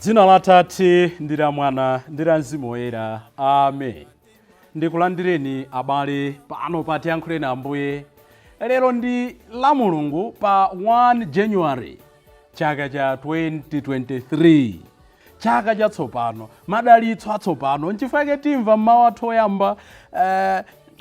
Dzina la Atate ndi la Mwana ndi la Mzimu Woyera. Amen. Ndikulandireni abale pano pa Tiyankhuleni Ambuye. Lero ndi la Mulungu pa 1 January chaka cha 2023, chaka chatsopano, madalitso atsopano. Nchifukwa chake timva mmawu athu oyamba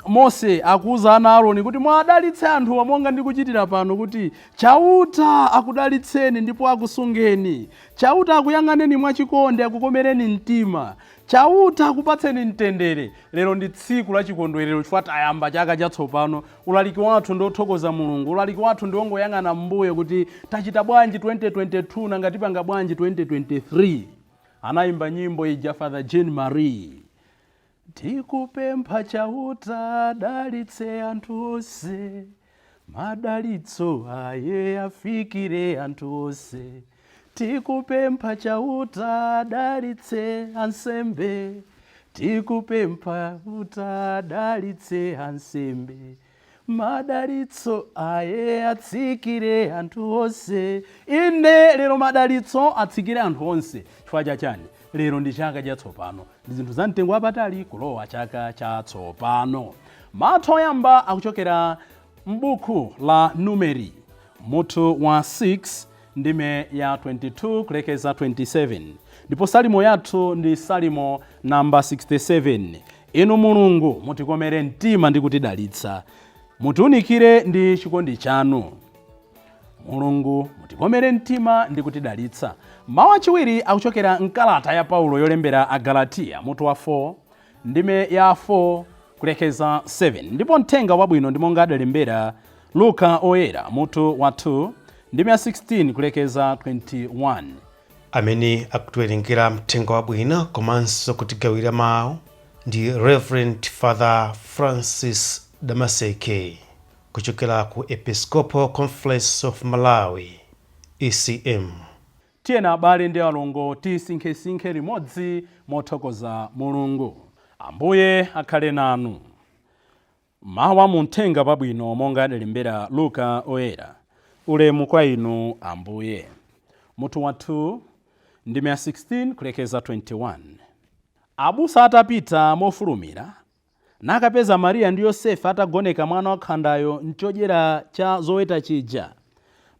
Mose akuuza ana Aaroni kuti mwadalitse anthuwa monga ndikuchitira pano, kuti Chauta akudalitseni ndipo akusungeni, Chauta akuyang'aneni mwachikondi, akukomereni mtima, Chauta akupatseni mtendere. Lero ndi tsiku la chikondwerero chifukwa tayamba chaka chatsopano. Ulaliki wathu ndi othokoza Mulungu, ulaliki wathu ndi wongoyang'ana m'mbuyo kuti tachita bwanji 2022, nanga tipanga bwanji 2023. Anayimba nyimbo ija Father Jean Marie, "Tikupempha Chauta adalitse anthu onse, madalitso aye afikire anthu onse. Tikupempha Chauta adalitse ansembe, tikupempha Chauta adalitse ansembe, madalitso aye atsikire anthu onse." Inde, lero madalitso atsikire anthu onse. Chifukwa chachani? Lero ndi chaka chatsopano, ndi zinthu za mtengo wapatali kulowa chaka chatsopano. Mawu oyamba akuchokera m'buku la Numeri, mutu wa 6, ndime ya 22 kulekeza 27, ndipo salimo yathu ndi Salimo namba 67. Inu Mulungu, mutikomere mtima ndi kutidalitsa, mutiunikire ndi chikondi chanu. Mulungu, mutikomere mtima ndi kutidalitsa. Mawu achiwiri akuchokera mkalata ya Paulo yolembera Agalatiya, mutu wa 4, ndime ya 4 kulekeza 7, ndipo mthenga wabwino ndi monga adalembera Luka Oyera, mutu wa 2, ndime ya 16 kulekeza 21. Amene akutiwerengera mthenga wabwino komanso kutigawira mawu ndi Reverend Father Francis Damaseke kuchokera ku Episcopal Conference of Malawi, ECM. Tiyeni abale ndi alongo, tisinkhesinkhe limodzi mothokoza Mulungu. Ambuye akhale nanu. Mawu a muthenga wabwino monga adalembera Luka Oyera. Ulemu kwa inu, Ambuye. Mutu wa 2, ndime ya 16 kulekeza 21. Abusa atapita mofulumira, nakapeza Mariya ndi Yosefe atagoneka mwana wakhandayo mchodyera cha zoweta chija.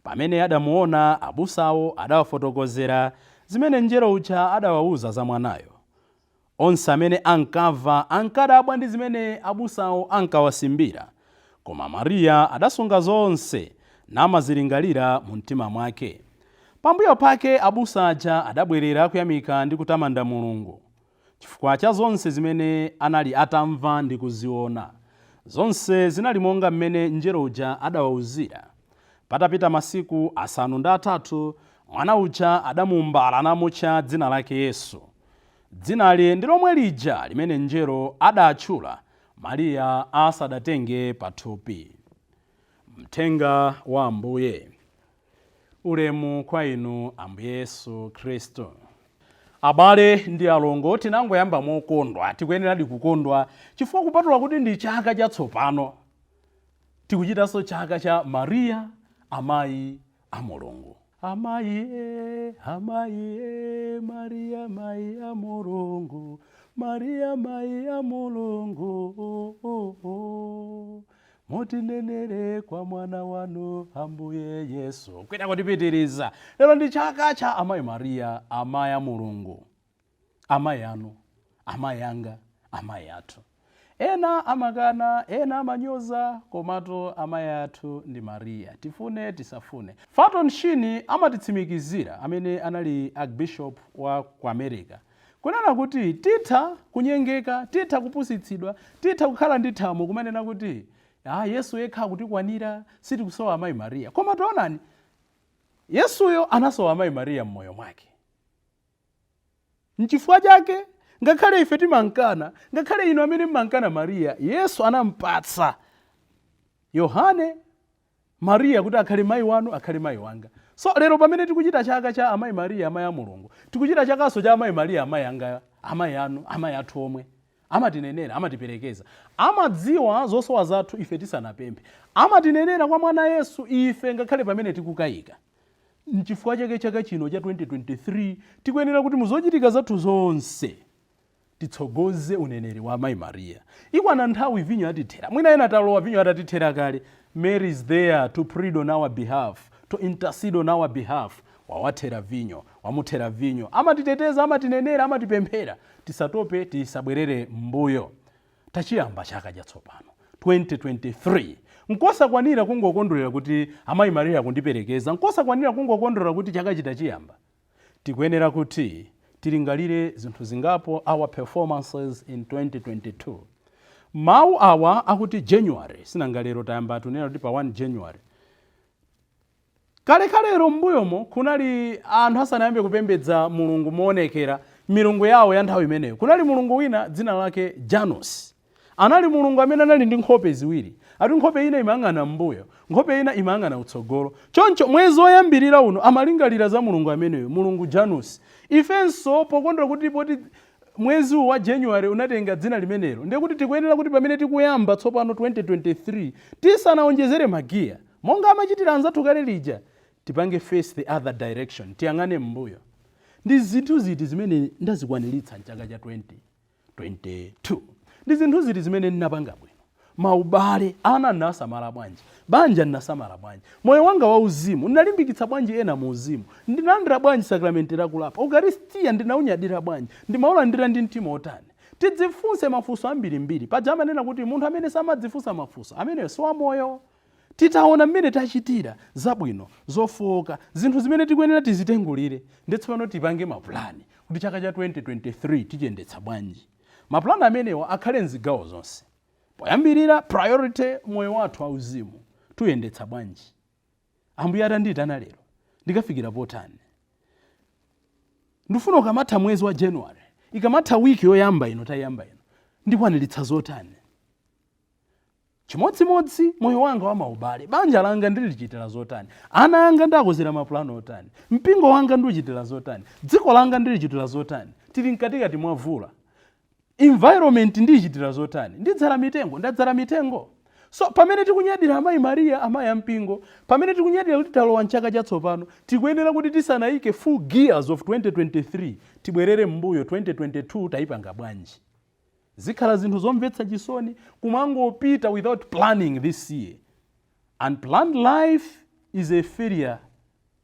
Pamene adamuona, abusawo adawafotokozera zimene mngelo uja adawawuza za mwanayo. Onse amene ankamva ankadabwa ndi zimene abusawo ankawasimbira. Koma Mariya adasunga zonse namazilingalira mu mtima mwake. Pambuyo pake abusa aja adabwerera kuyamika ndi kutamanda Mulungu chifukwa cha zonse zimene anali atamva ndi kuziona. Zonse zinali monga mmene mngelo uja adawawuzira. Patapita masiku 8, mwana uja adamuumbala namutcha dzina lake Yesu. Dzinali ndi lomwe lija limene mngelo adatchula Mariya asadatenge pathupi. Mthenga wa Ambuye. Ulemu kwa inu, Ambuye Yesu Khristu. Abale ndi alongo, tinangoyamba mokondwa. Tikuyeneradi kukondwa chifukwa kupatula kuti ndi chaka chatsopano, tikuchitanso chaka cha Mariya, amayi a Mulungu. Amayi e, amayi e, Mariya mayi a Mulungu, Mariya mayi a Mulungu, oh, oh, oh. Mutinenere kwa mwana wanu Ambuye Yesu. Kwina kutipitiriza, lero ndi chaka cha amayi Mariya, amayi a Mulungu, amayi anu, amayi anga, amayi athu. Ena amakana, ena amanyoza, komatu amayi athu ndi Mariya, tifune tisafune. Fulton Sheen amatitsimikizira, amene anali archbishop wa ku America, kunena kuti titha kunyengeka, titha kupusitsidwa, titha kukhala ndi thamo kumanena kuti, "Ah, Yesu yekha akutikwanira, sitikusowa amayi Mariya." Koma taonani, Yesuyo anasowa amayi Mariya m'moyo mwake. Nchifukwa chake ngakhale ife timankana, ngakhale inu amene mmankana Mariya, Yesu anampatsa Yohane Mariya kuti akhale mayi wanu, akhale mayi wanga. So lero pamene tikuchita chaka cha amayi Mariya, amayi a Mulungu, tikuchita chakanso cha amayi Mariya, amayi anga, amayi anu, amayi athu omwe amatinenera, amatiperekeza, amadziwa zosowa zathu ife tisanapemphe, amatinenera kwa mwana Yesu ife ngakhale pamene tikukayika. Nchifukwa chake chaka chino cha 2023 tikuyenera kuti muzochitika zathu zonse titsogoze uneneri wa Amayi Mariya. Ikwana nthawi vinyo atithera, mwina ena talowa vinyo atatithera kale. Mary is there to plead on our behalf, to intercede on our behalf. Wawathera vinyo, wamuthera vinyo, amatiteteza, amatinenera, amatipemphera. Tisatope, tisabwerere m'mbuyo. Tachiyamba chaka chatsopano 2023. Nkosakwanira kungokondwerera kuti Amayi Mariya akundiperekeza, nkosakwanira kungokondwerera kuti chaka chitachiyamba. Tikuyenera kuti tilingalire zinthu zingapo, our performances in 2022. Mawu awa akuti January, sinanga lero tayamba, tunena kuti pa 1 January. Kalekalero m'mbuyomo kunali anthu asanayambe kupembedza Mulungu moonekera milungu yawo ya nthawi imeneyo, kunali mulungu wina dzina lake Janus. Anali mulungu amene anali ndi nkhope ziwiri, ati nkhope ina imayang'ana m'mbuyo, nkhope ina imayang'ana utsogolo. Choncho mwezi woyambirira uno amalingalira za mulungu ameneyo, mulungu Janus. Ifenso pokondwera kuti poti mwezi wa January unatenga dzina limenelo, ndiye kuti tikuyenera kuti pamene tikuyamba tsopano 2023, tisanaonjezere magiya monga amachitira anzathu kale lija, tipange face the other direction, tiyang'ane m'mbuyo. Ndi zinthu ziti zimene ndazikwaniritsa mchaka cha 2022? Ndi zinthu ziti zimene ndinapanga bwino? Maubale, ana ndinasamala bwanji? Banja ndinasamala bwanji? Moyo wanga wauzimu, ndinalimbikitsa bwanji ena mu uzimu? Ndinalandira bwanji sakramenti lakulapa? Ukaristiya ndinaunyadira bwanji? Ndimaulandira ndi mtima otani? Tidzifunse mafunso ambirimbiri. Paja amanena kuti munthu amene samadzifunsa mafunso, ameneyo si wamoyo. Titaona mmene tachitira, zabwino, zofowoka, zinthu zimene tikuyenera tizitengulire, ndi tsopano tipange mapulani kuti chaka cha 2023 tichiyendetsa bwanji. Mapulani amenewa akhale mzigawo zonse. Poyambirira, priority, moyo wathu auzimu tuyendetsa bwanji? Ambuye atandiyitana lero, ndikafikira potani? Ndifuna ukamatha mwezi wa January, ikamatha wiki yoyamba ino tayamba ino, ndikwaniritsa zotani? Chimodzimodzi moyo wanga wa maubale, banja langa ndilichitira zotani? Ana anga ndakozera mapulani otani? Mpingo wanga ndiuchitira zotani? Dziko langa ndilichitira zotani? Tili mkatikati mwa mvula, environment ndiyichitira zotani? Ndidzala mitengo? Ndadzala mitengo? So pamene tikunyadira Amayi Mariya, amayi ampingo, pamene tikunyadira kuti talowa mchaka chatsopano, tikuyenera kuti tisanayike full gears of 2023, tibwerere m'mbuyo, 2022 tayipanga bwanji? Zikhala zinthu zomvetsa chisoni kumangopita without planning this year. Unplanned life is a failure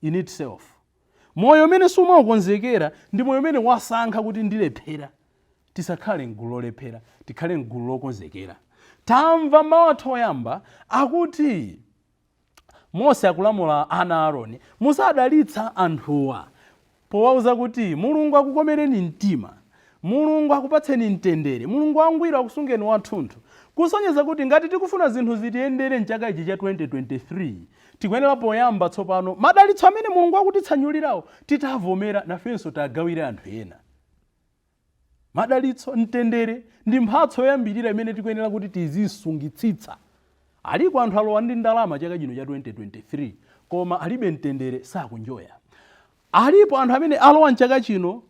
in itself. Moyo umene sumaukonzekera ndi moyo umene wasankha kuti ndilephera. Tisakhale mgulu lolephera, tikhale mgulu lokonzekera. Tamva mawu athu oyamba akuti Mose akulamula ana a Aaroni, musadalitsa anthuwa, powauza kuti Mulungu akukomereni mtima, Mulungu akupatseni mtendere, Mulungu wangwiro akusungeni wathunthu. Kusonyeza kuti ngati tikufuna zinthu zitiyendere mchaka ichi cha 2023, tikuyenera poyamba tsopano madalitso amene Mulungu akutitsanyulirawo titavomera, nafenso tagawire anthu ena. Madalitso, mtendere ndi mphatso yoyambirira imene tikuyenera kuti tizisungitsitsa. Aliko anthu alowa ndi ndalama chaka chino cha 2023 koma alibe mtendere, sakunjoya. Alipo anthu amene alowa mchaka chino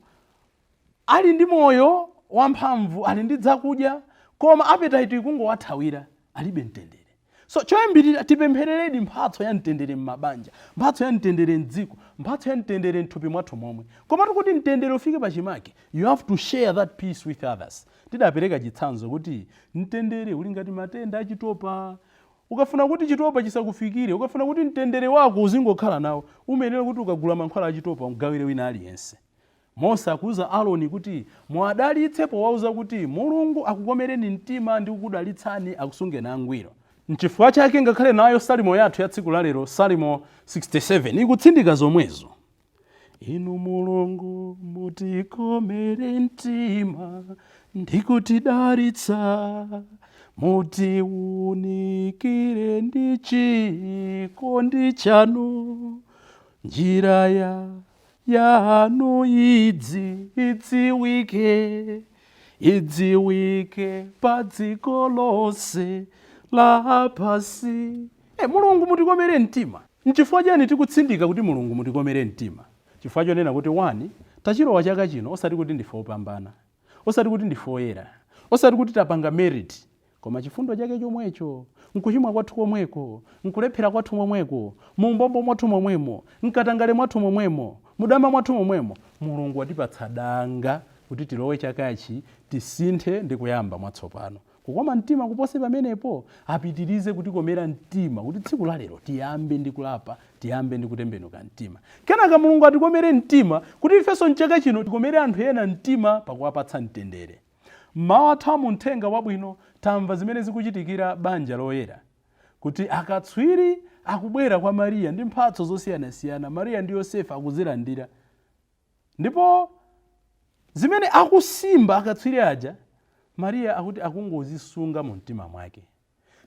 ali ndi moyo wamphamvu, ali ndi zakudya, koma appetite ikungowathawira, alibe mtendere. So choyambirira tipemphereredi mphatso ya mtendere m'mabanja, mphatso ya mtendere mdziko, mphatso ya mtendere mthupi mwathu momwe. Komatu kuti mtendere ufike pachimake, you have to share that peace with others. Tidapereka chitsanzo kuti mtendere uli ngati matenda achitopa. Ukafuna kuti chitopa chisakufikire, ukafuna kuti mtendere wako uzingokhala nawo, umayenera kuti ukagula mankhwala achitopa ugawire wina aliyense. Mose akuuza Aaroni kuti muadalitse powauza kuti Mulungu akukomereni mtima ndi kukudalitsani, akusungeni angwiro. Nchifukwa chake ngakhale nayo salimo yathu ya tsiku lalero, Salimo 67, ikutsindika zomwezo. Inu Mulungu mutikomere mtima ndi kutidalitsa, mutiwunikire ndi chikondi chanu, njira yanu idzi idziwike, idziwike pa dziko lonse lapansi. Mulungu mutikomere mtima. Nchifukwa chani tikutsindika kuti Mulungu mutikomere mtima? Chifukwa chonena kuti 1, tachilowa chaka chino osati kuti ndife opambana, osati kuti ndife oyera, osati kuti tapanga merit, koma chifundo chake chomwecho. Nkuchimwa kwathu komweko, nkulephera kwathu momweko, mumbombo mwathu momwemo, mkatangale mwathu momwemo, mudama mwathu momwemo, Mulungu watipatsa danga kuti tilowe chakachi, tisinthe ndi kuyamba mwatsopano. Kukoma mtima kupose pamenepo? Apitirize kutikomera mtima kuti tsiku la lero tiyambe ndi kulapa, tiyambe ndi kutembenuka mtima. Kenaka Mulungu atikomere mtima kuti ifenso mchaka chino tikomere anthu ena mtima pakuwapatsa mtendere. Mmawa athu mu mthenga wabwino tamva zimene zikuchitikira banja loyera, kuti akatswiri akubwera kwa Mariya ndi mphatso zosiyanasiyana. Mariya ndi Yosefe akuzilandira, ndipo zimene akusimba akatswiri aja, Mariya akuti akungozisunga mu mtima mwake.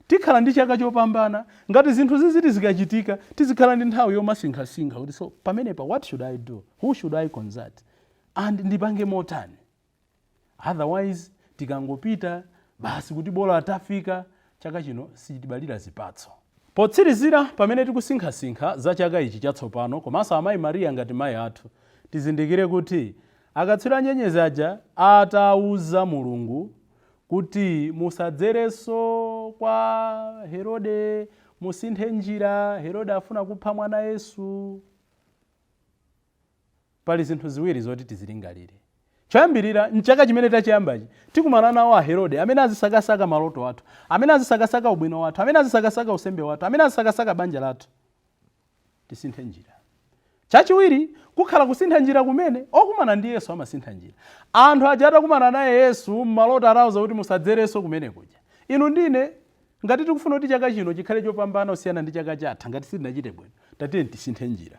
Tikhala ndi chaka chopambana ngati zinthu ziziti zikachitika tizikhala ndi nthawi yomasinkhasinkha kuti, so pamenepa what should I do, who should I consult and ndipange motani? Otherwise tikangopita basi kuti bola tafika, chaka chino sitibalira zipatso. Potsirizira, pamene tikusinkhasinkha za chaka ichi chatsopano komanso amayi Mariya ngati mayi athu, tizindikire kuti akatswiri a nyenyezi aja atauza Mulungu kuti musadzerenso kwa Herode, musinthe njira, Herode afuna kupha mwana Yesu, pali zinthu ziwiri zoti tizilingalire. Choyambirira, mchaka chimene tachiyambachi tikumana nawo a Herode amene azisakasaka maloto athu, amene azisakasaka ubwino wathu, amene azisakasaka unsembe wathu, amene azisakasaka banja lathu. Tisinthe njira. Chachiwiri, kukhala kusintha njira kumene okumana ndi Yesu amasintha njira. Anthu aja atakumana naye Yesu mmaloto, atawuza kuti musadzerenso kumene kuja, inu ndine ngati tikufuna kuti chaka chino chikhale chopambana kusiyana ndi chaka chatha, ngati sitinachite bwino, tatiye tisinthe njira.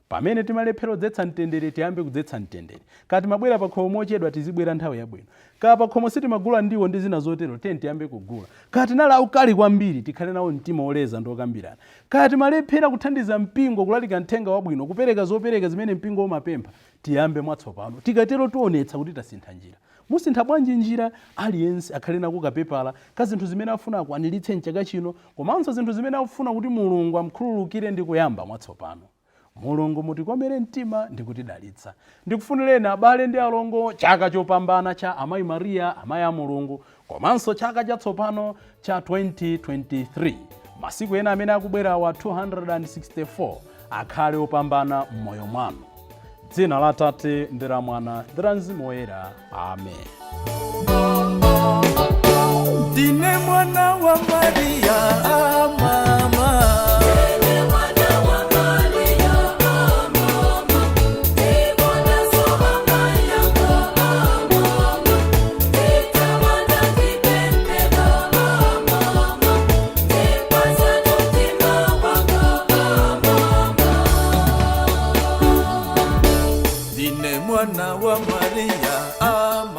Pamene timalephera kudzetsa mtendere, tiyambe kudzetsa mtendere. Kati mabwera pa khomo mochedwa, tizibwera nthawi yabwino. Kaya pa khomo sitimagula ndiwo ndi zina zotero, tiye tiyambe kugula. Kaya tinali aukali kwambiri, tikhale nawo mtima oleza ndi okambirana. Kaya timalephera kuthandiza mpingo kulalika mthenga wabwino, kupereka zopereka zimene mpingo umapempha, tiyambe mwatsopano. Tikatero tionetsa kuti tasintha njira. Musintha bwanji njira? Aliyense akhale nako kapepala ka zinthu zimene afuna akwaniritse mchaka chino, komanso zinthu zimene akufuna kuti Mulungu amkhululukire ndi kuyamba mwatsopano. Mulungu mutikomere mtima ndi kutidalitsa. Ndikufunireni abale ndi alongo chaka chopambana cha amayi Mariya, amayi a Mulungu, komanso chaka chatsopano cha 2023. Masiku ena amene akubwerawa 264 akhale opambana m'moyo mwanu. Dzina la Tate ndi la Mwana ndi la Mzimu Woyera, amen. Ndine mwana wa Maria, mama. Ndine mwana wa Maria, mama. Ndimonaso amayanga, mama. Nditamanda, ndipempera, mama. Ndipasa mutima wanga, mama. Ndine mwana wa Maria, mama.